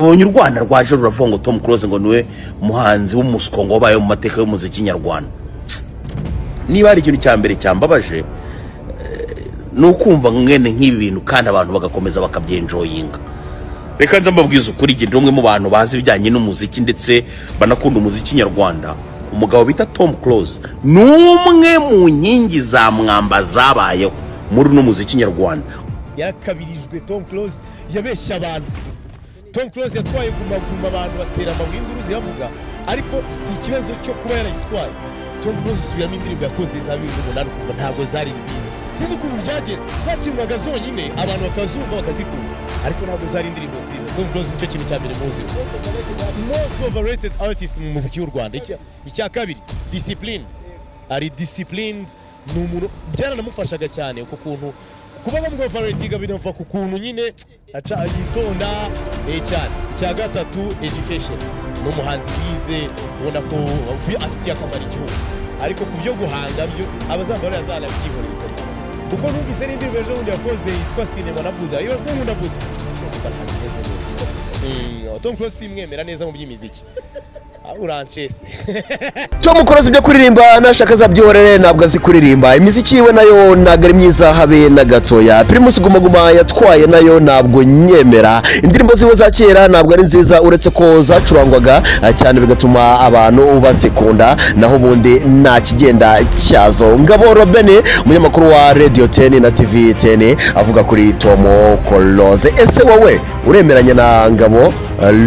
Ubonye u Rwanda rwaje ruravuga ngo Tom Close ngo niwe muhanzi w'umuswa ngo wabayeho mu mateka y'umuziki nyarwanda. Niba hari ikintu cya mbere cyambabaje, ni ukumva mwene nk'ibi bintu kandi abantu bagakomeza bakabyenjoyinga. Reka nza mbabwiza ukuri, njye ndi umwe mu bantu bazi ibijyanye n'umuziki ndetse banakunda umuziki nyarwanda. Umugabo bita Tom Close ni umwe mu nkingi za mwamba zabayeho muri uno muziki nyarwanda. Yarakabirijwe. Tom Close yabeshye abantu. Tom Close yatwaye Guma Guma, abantu batera amabuye, induru ziravuga, ariko si ikibazo cyo kuba yarayitwaye. Tom Close usubiramo indirimbo yakoze za 2008, ukumva ntabwo zari nziza. Sinzi ukuntu byagera, zakinwaga zonyine abantu bakazumva bakazikunda, ariko ntabwo zari indirimbo nziza. Tom Close nicyo kintu cya mbere muziho, most overrated artist mu muziki w'u Rwanda. Icya kabiri, discipline. Ari disciplined, ni umuntu byaranamufashaga cyane. Uko kuntu kuba bamwoverratinga binava ku kuntu nyine aca yitonda cyane. Icya gatatu, education. Ni umuhanzi wize, ubona ko afitiye akamaro igihugu, ariko ku byo guhanga byo abazambara yazanabyihorera kabisa, kuko numvise n'indirimbo ejo bundi yakoze yitwa Sinema na Buda, ibazwa nkunda Buda, numva ntabwo imeze neza. Tom Close simwemera neza mu by'imiziki. Ah, uranshese. Tom Close ibyo kuririmba nashaka azabyihorere, ntabwo azi kuririmba. Imiziki yiwe nayo ntabwo ari myiza habe na gatoya. Primus Guma Guma yatwaye nayo ntabwo nyemera. Indirimbo ziwe za kera ntabwo ari nziza, uretse ko zacurangwaga cyane bigatuma abantu bazikunda, naho ubundi nta kigenda cyazo. Ngabo Robene, umunyamakuru wa Radio 10 na TV 10, avuga kuri Tom Close. Ese wowe uremeranya na Ngabo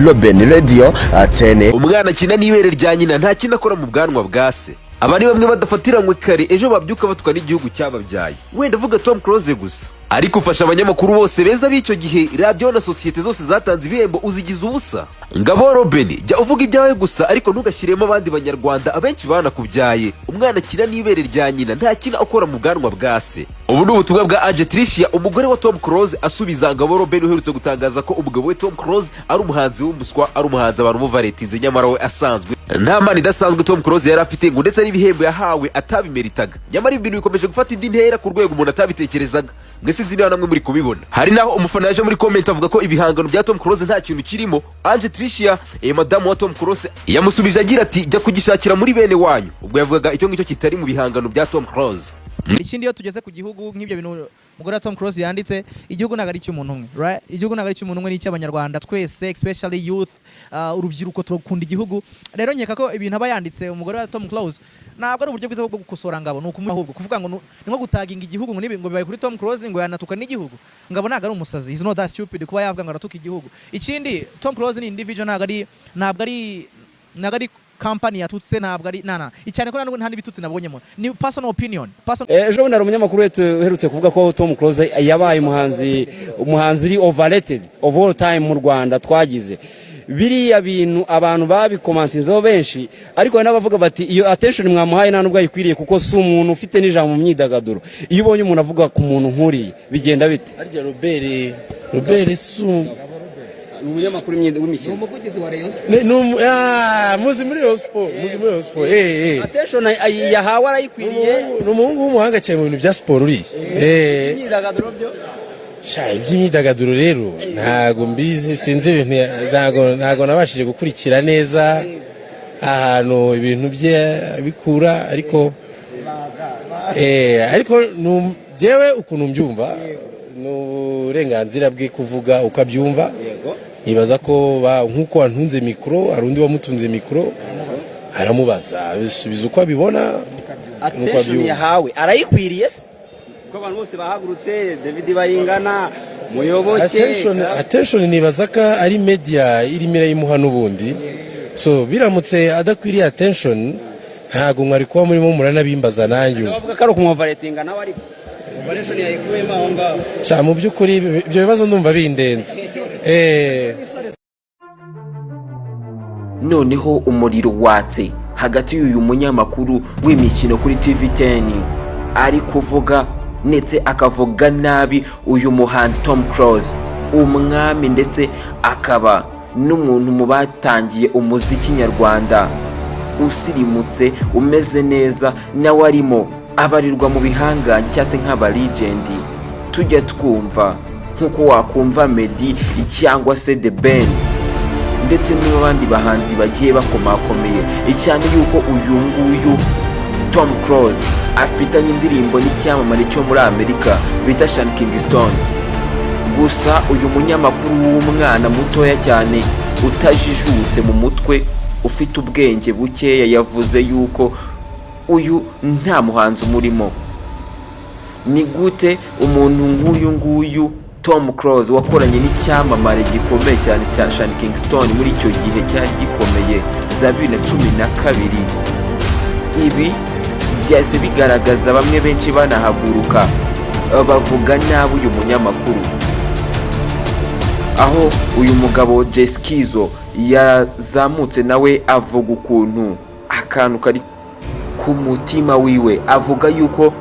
Robin, Radio 10? Umwana akina n'ibere rya nyina, nta kintu akora mu bwanwa bwa se. Aba ni bamwe badafatiranywe kare, ejo babyuka batwa n'igihugu cyababyaye. Wenda avuga Tom Close gusa, ariko ufasha abanyamakuru bose beza b'icyo gihe, radiyo na sosiyete zose zatanze ibihembo uzigize ubusa. Ngabo Robin, jya uvuga ibyawe gusa, ariko ntugashyiremo abandi Banyarwanda abenshi banakubyaye. Umwana akina n'ibere rya nyina, nta kintu akora mu bwanwa bwa se. Ubu ni ubutumwa bwa Ange Tricia, umugore wa Tom Close, asubiza Ngabo Robin uherutse gutangaza ko umugabo we Tom Close ari umuhanzi w'umuswa, ari umuhanzi abantu muvaretinze, nyamara we asanzwe nta mpano idasanzwe Tom Close yari afite, ngo ndetse n'ibihembo yahawe atabimeritaga. Nyamara ibi bintu bikomeje gufata indi ntera ku rwego umuntu atabitekerezaga. Mwese sinzi niba namwe muri kubibona. Hari naho umufana yaje muri comment avuga ko ibihangano bya Tom Close nta kintu kirimo. Ange Tricia, madamu wa Tom Close, yamusubije agira ati: "Jya kugishakira muri bene wanyu." Ubwo yavugaga icyo ngicyo kitari mu bihangano bya Tom Close. Ikindi, iyo tugeze ku gihugu, nk'ibyo bintu umugore wa Tom Close yanditse, igihugu ntabwo ari icy'umuntu umwe, right? Igihugu ntabwo ari icy'umuntu umwe, ni icy'Abanyarwanda twese, especially youth, urubyiruko turakunda igihugu. Rero nkeka ko ibintu aba yanditse umugore wa Tom Close ntabwo ari uburyo bwiza bwo gukosora Ngabo, ni ukumuha ahubwo kuvuga ngo ni nko gutaginga igihugu, ngo nibi ngo bibaye kuri Tom Close, ngo yanatuka n'igihugu. Ngabo ntabwo ari umusazi, he's not that stupid kuba yavuga ngo aratuka igihugu. Ikindi, Tom Close ni individual, ntabwo ari company yatutse, ntabwo ari nana icyane ko nta n'ibitutsi nabonyemo, ni personal opinion, personal. Ejo bundi hari umunyamakuru uherutse kuvuga ko Tom Close yabaye umuhanzi uri overrated of all time mu Rwanda twagize. Biriya bintu abantu babikomantinzeho benshi, ariko hari n'abavuga bati iyo attention mwamuhaye nta nubwo ayikwiriye, kuko si umuntu ufite n'ijambo mu myidagaduro. Iyo ubonye umuntu avuga ku muntu nk'uriya, bigenda bite? Harya Robert si Ni umunyamakuru w'imikino. Umuvugizi wa Rayon Sports. Muzi muri Rayon Sport, muzi muri Rayon Sport. Attention yahawe arayikwiriye? Ni umuhungu w'umuhanga cyane mu bintu bya siporo uriya. Imyidagaduro byo? Sha, iby'imyidagaduro rero ntago mbizi, sinzi ibintu ntago nabashije gukurikira neza ahantu ibintu bye bikura, ariko jewe ukuntu mbyumva ni uburenganzira bwe kuvuga uko abyumva. Nibaza ko nk'uko wantunze mikoro, hari undi wamutunze mikoro aramubaza, abisubiza uko abibona nuko Attention abyumva. yahawe arayikwiriye se, kuko abantu bose bahagurutse, David Bayingana, Muyoboke? Attention nibaza ko ari media irimo irayimuha n'ubundi, so biramutse adakwiriye attention ntabwo mwari kuba murimo muranabimbaza nanjye ubu. Bavuga ko ari ukumuoverratinga nawe, ariko attention yayikuyemo aho ngaho. Sha, mu by'ukuri ibyo bibazo ndumva bindenze. Noneho umuriro watse hagati y'uyu munyamakuru w'imikino kuri TV 10 ari kuvuga ndetse akavuga nabi uyu muhanzi Tom Close, umwami ndetse akaba n'umuntu mu batangiye umuziki nyarwanda usirimutse, umeze neza, nawe arimo abarirwa mu bihangange cyangwa se nk'aba legend tujya twumva, nk'uko wakumva Meddy cyangwa se The Ben. ndetse n'abandi bahanzi bagiye bakomakomeye, cyane yuko uyu nguyu Tom Close afitanye indirimbo n'icyamamare cyo muri Amerika bita Sean Kingston. Gusa uyu munyamakuru w'umwana mutoya cyane, utajijutse mu mutwe, ufite ubwenge bukeya, yavuze yuko uyu nta muhanzi umurimo. Ni gute umuntu nk'uyu nguyu Tom Close, wakoranye n'icyamamare gikomeye cyane cya Sean Kingston muri icyo gihe cyari gikomeye za 2012? Ibi byahise bigaragaza bamwe benshi banahaguruka bavuga nabi uyu munyamakuru, aho uyu mugabo Jeskizo yazamutse nawe avuga ukuntu akantu kari ku mutima wiwe, avuga yuko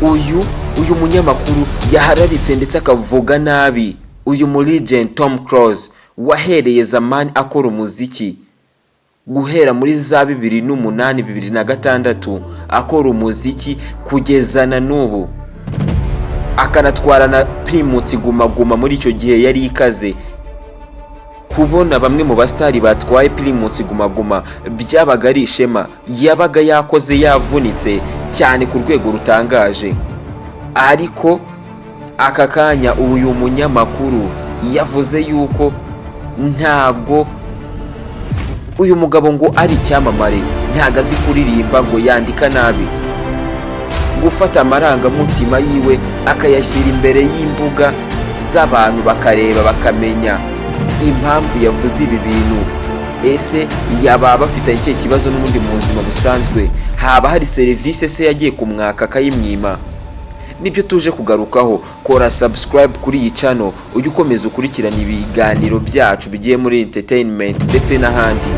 uyu munyamakuru yahararitse ndetse akavuga nabi uyu mu legend Tom Close, wahereye zamani akora umuziki guhera muri za 2008, 2006, akora umuziki kugeza na n'ubu, akanatwara na Primus Guma Guma. Muri icyo gihe yari ikaze. Kubona bamwe mu basitari batwaye Primus Guma Guma byabaga ari ishema. Yabaga yakoze, yavunitse cyane ku rwego rutangaje. Ariko aka kanya uyu munyamakuru yavuze yuko ntago uyu mugabo ngo ari icyamamare, ntago azi kuririmba, ngo yandika nabi. Gufata amarangamutima yiwe akayashyira imbere y'imbuga z'abantu, bakareba bakamenya impamvu yavuze ibi bintu. Ese yaba bafitanye ikihe kibazo n'ubundi mu buzima busanzwe? Haba hari serivisi se yagiye kumwaka akayimwima? Nibyo tuje kugarukaho. Kora subscribe kuri iyi channel, ujye ukomeza ukurikirana ibiganiro byacu bigiye muri entertainment ndetse n'ahandi.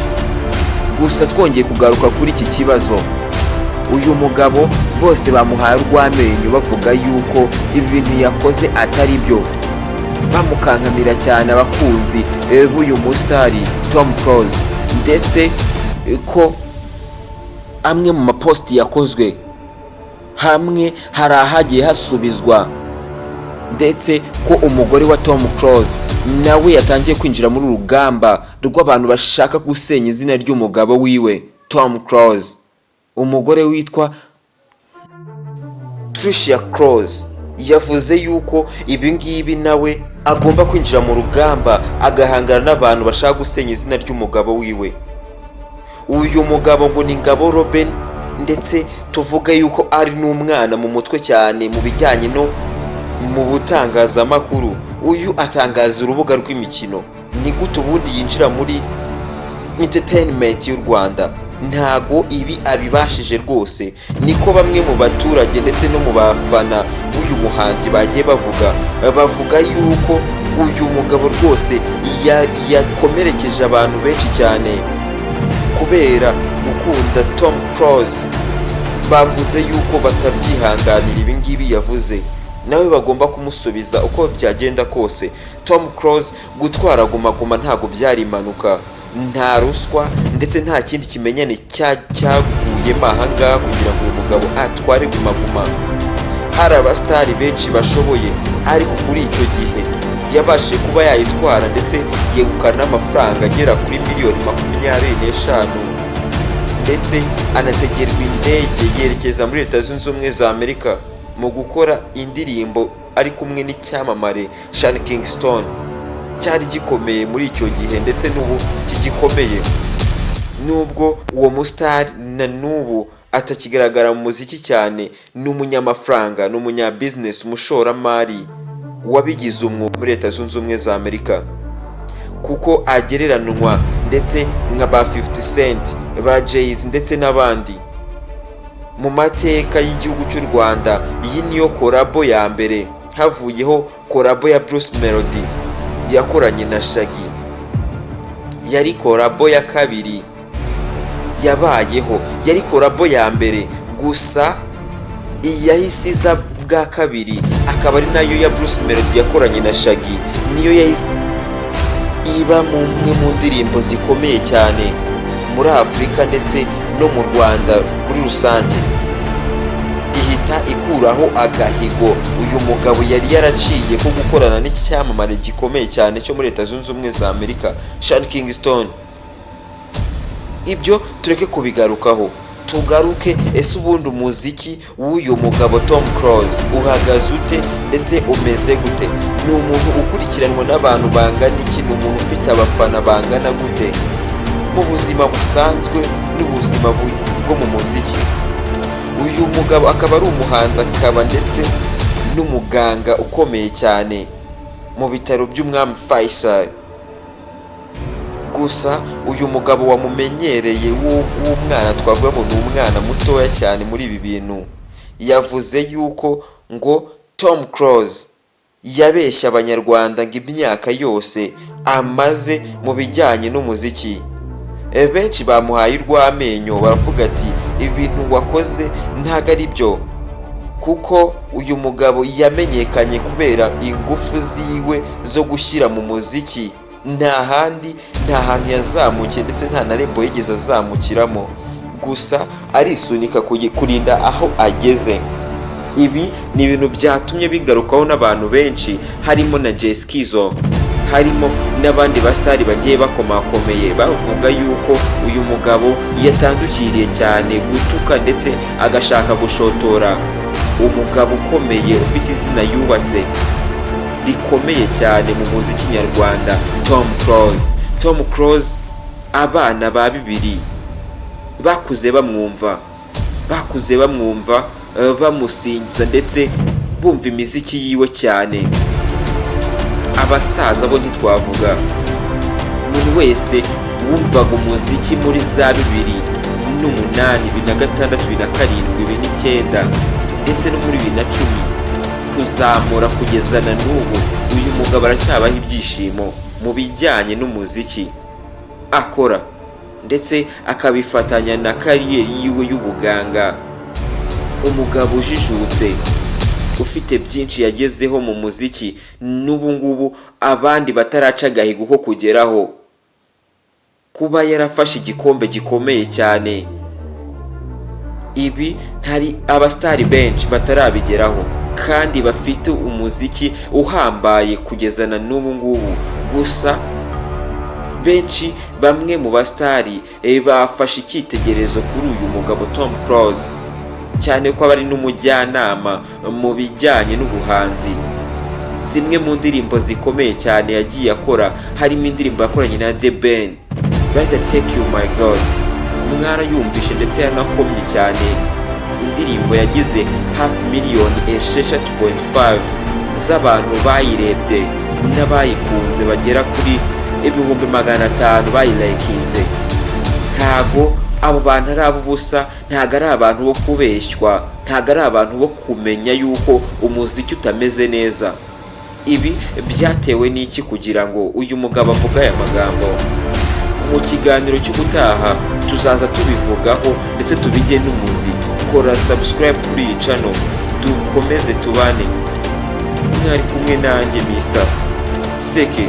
Gusa twongeye kugaruka kuri iki kibazo, uyu mugabo bose bamuhaye urw'amenyo, bavuga yuko ibi bintu yakoze atari byo, bamukankamira cyane abakunzi b'uyu musitari Tom Close, ndetse ko amwe mu mapositi yakozwe hamwe hari ahagiye hasubizwa, ndetse ko umugore wa Tom Close nawe yatangiye kwinjira muri uru rugamba rw'abantu bashaka gusenya izina ry'umugabo wiwe Tom Close. Umugore witwa Tricia Close yavuze yuko ibi ngibi nawe agomba kwinjira mu rugamba, agahangana n'abantu bashaka gusenya izina ry'umugabo wiwe. Uyu mugabo ngo ni Ngabo Robin, ndetse tuvuge yuko ari n'umwana mu mutwe cyane mu bijyanye no mu butangazamakuru. Uyu atangaza urubuga rw'imikino. Ni gute ubundi yinjira muri entertainment y'u Rwanda? Ntago ibi abibashije rwose, niko bamwe mu baturage ndetse no mu bafana b'uyu muhanzi bagiye bavuga. Bavuga yuko uyu mugabo rwose yakomerekeje abantu benshi cyane kubera gukunda Tom Close. Bavuze yuko batabyihanganira ibi ngibi yavuze, nawe bagomba kumusubiza uko byagenda kose. Tom Close gutwara Guma Guma ntabwo byari impanuka, nta ruswa ndetse nta kindi kimenyane cyaguyemo ahangaha kugira ngo uyu mugabo atware Guma Guma. Hari abasitari benshi bashoboye, ariko kuri icyo gihe yabashije kuba yayitwara, ndetse yegukana n'amafaranga agera kuri miliyoni 25, ndetse anategerwa indege yerekeza muri Leta Zunze Ubumwe za Amerika mu gukora indirimbo ari kumwe n'icyamamare Sean Kingston, cyari gikomeye muri icyo gihe ndetse n'ubu kigikomeye, nubwo uwo musitari na n'ubu atakigaragara mu muziki cyane. Ni umunyamafaranga, ni umunyabizinesi, umushoramari wabigize umwuga muri Leta Zunze Ubumwe za Amerika, kuko agereranwa ndetse nka ba 50 Cent, ba Jay-Z ndetse n'abandi. Mu mateka y'igihugu cy'u Rwanda, iyi niyo collabo ya mbere, havuyeho collabo ya Bruce Melody yakoranye na Shaggy. Yari collabo ya kabiri yabayeho, yari collabo ya mbere gusa iyahise iza bwa kabiri akaba ari nayo ya Bruce Melody yakoranye na Shaggy. Niyo yahise iba mu mwe mu ndirimbo zikomeye cyane muri Afurika ndetse no mu Rwanda muri rusange, ihita Ihita ikuraho agahigo uyu mugabo yari yaraciye ko gukorana n'icyamamare gikomeye cyane cyo muri Leta Zunze Ubumwe za Amerika, Sean Kingston. Ibyo tureke kubigarukaho, tugaruke: ese ubundi umuziki w'uyu mugabo Tom Close uhagaze ute ndetse umeze gute? Ni umuntu ukurikiranwa n'abantu bangana iki? Ni umuntu ufite abafana bangana gute mu buzima busanzwe n'ubuzima bwo mu muziki? Uyu mugabo akaba ari umuhanzi, akaba ndetse n'umuganga ukomeye cyane mu bitaro by'Umwami Faisal. Gusa uyu mugabo wamumenyereye w'umwana, twavuga ngo ni umwana mutoya cyane muri ibi bintu, yavuze yuko ngo Tom Close yabeshya Abanyarwanda ngo imyaka yose amaze mu bijyanye n'umuziki. Benshi bamuhaye urw'amenyo, baravuga ati: "Ibintu wakoze ntabwo ari byo," kuko uyu mugabo yamenyekanye kubera ingufu ziwe zo gushyira mu muziki. Nta handi, nta hantu yazamukiye, ndetse nta na label yigeze azamukiramo, gusa arisunika kurinda aho ageze. Ibi ni ibintu byatumye bigarukwaho n'abantu benshi, harimo na Jay Skizo, harimo n'abandi basitari bagiye bakomakomeye, bavuga yuko uyu mugabo yatandukiriye cyane gutuka ndetse agashaka gushotora umugabo ukomeye ufite izina yubatse rikomeye cyane mu muziki nyarwanda, Tom Close. Tom Close, abana ba 2000 bakuze bamwumva, bamusingiza ndetse bumva imiziki yiwe cyane. Abasaza bo ntitwavuga. Umuntu wese wumvaga umuziki muri za 2008, 2006, 2007, 2009 ndetse no muri 2010 kuzamura kugeza na n'ubu, uyu mugabo aracyabaho ibyishimo mu bijyanye n'umuziki akora, ndetse akabifatanya na career yiwe y'ubuganga. Umugabo ujijutse, ufite byinshi yagezeho mu muziki n'ubu ngubu abandi bataraca agahigo ko kugeraho, kuba yarafashe igikombe gikomeye cyane. Ibi hari abasitari benshi batarabigeraho kandi bafite umuziki uhambaye kugeza na n'ubu ngubu. Gusa benshi, bamwe mu basitari bafashe icyitegererezo kuri uyu mugabo Tom Close, cyane ko aba ari n'umujyanama mu bijyanye n'ubuhanzi. Zimwe mu ndirimbo zikomeye cyane yagiye akora harimo indirimbo yakoranye na The Ben bayita "Take You My God", mwarayumvishe ndetse yanakomye cyane. Indirimbo yagize hafi miliyoni 6.5 z'abantu bayirebye, n'abayikunze bagera kuri 500,000 bayilikinze. Ntago abo bantu ari ab'ubusa, ntago ari abantu bo kubeshywa, ntago ari abantu bo kumenya yuko umuziki utameze neza. Ibi byatewe n'iki kugira ngo uyu mugabo avuge aya magambo? Mu kiganiro cy'ubutaha tuzaza tubivugaho ndetse tubijye n'umuzi. Kora subscribe kuri iyi channel, dukomeze tubane. Mwari kumwe nanjye Mr Seke.